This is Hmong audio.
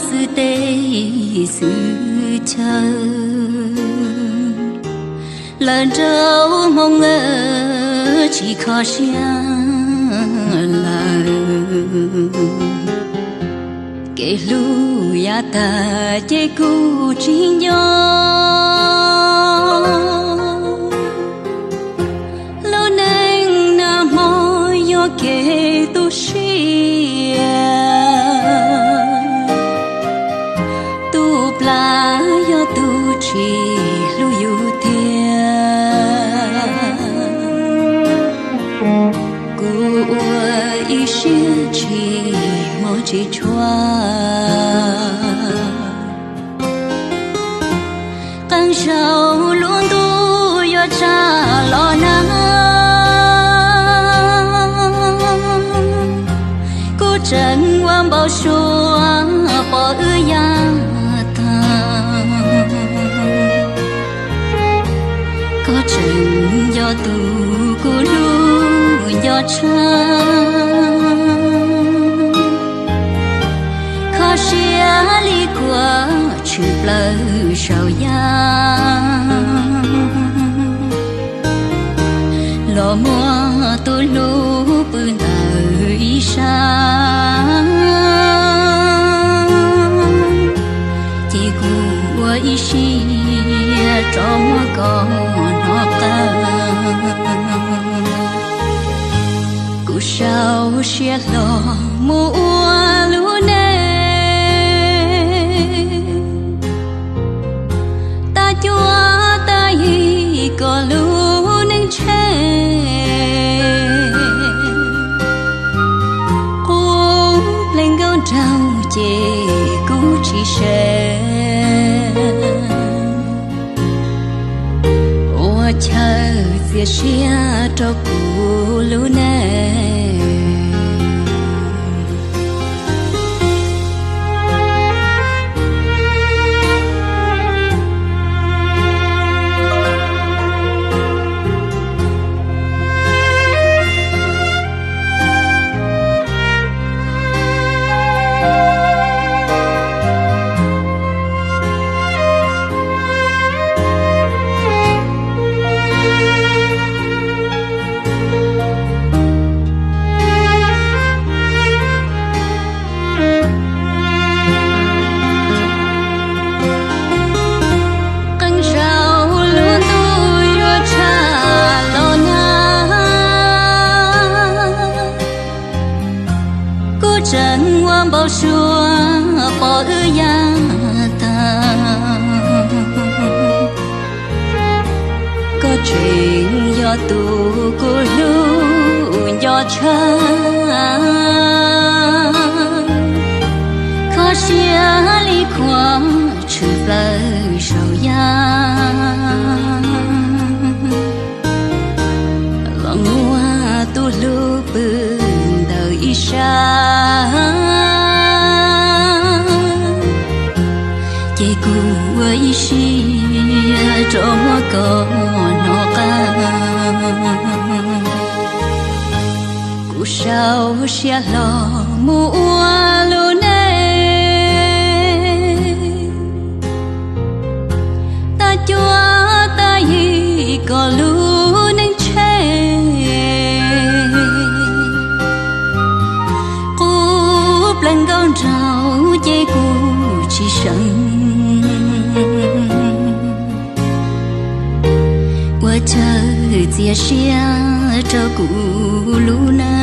xwb tej xwm chaw, lawm nraum hmoo tsis kho siab lawm. Kev hlub yav tag ces kuv tsis nco. Lub neej nag hmo yog kev tu siab, tus plam yog tus tsis hlub yus tiag. Kuv ua ib siab tsis hmo tsis tshua, qee zaug lub ntuj yuav tsa los nag. Kuv tseem ua npau suav pom wb yav tag, koj tseem yog tus kuv hlub nco tshaj. Kho siab li kuav tshwm plaws saum yaj, los muab tus hlub pw ntawm ib sab, ces kuv ua ib siab rov muab koj hnov qab. Kuv sau siab hlo mus ua lub neej, tag cuab tag yig kom lub neej tsheej. Qub pleev nkauj nraug ces kuv tsis seev, ua chaw txias siab rau kuv lub neej. Qee zaug lub ntuj yuav tsa los nag, kuv tseem ua npau suav pom wb yav tag, koj tseem yog tus kuv hlub nco tshaj. Kho siab li kuav tshwm plaws saum yaj, los muab tus hlub pw ntawm ib sab, ces kuv ua ib siab rov muab koj hnov qab. Kuv sau siab hlo mus ua lub neej, tag cuab tag yig kom lub neej tsheej. Qub pleev nkauj nraug ces kuv tsis seev, ua chaw txias siab rau kuv lub neej.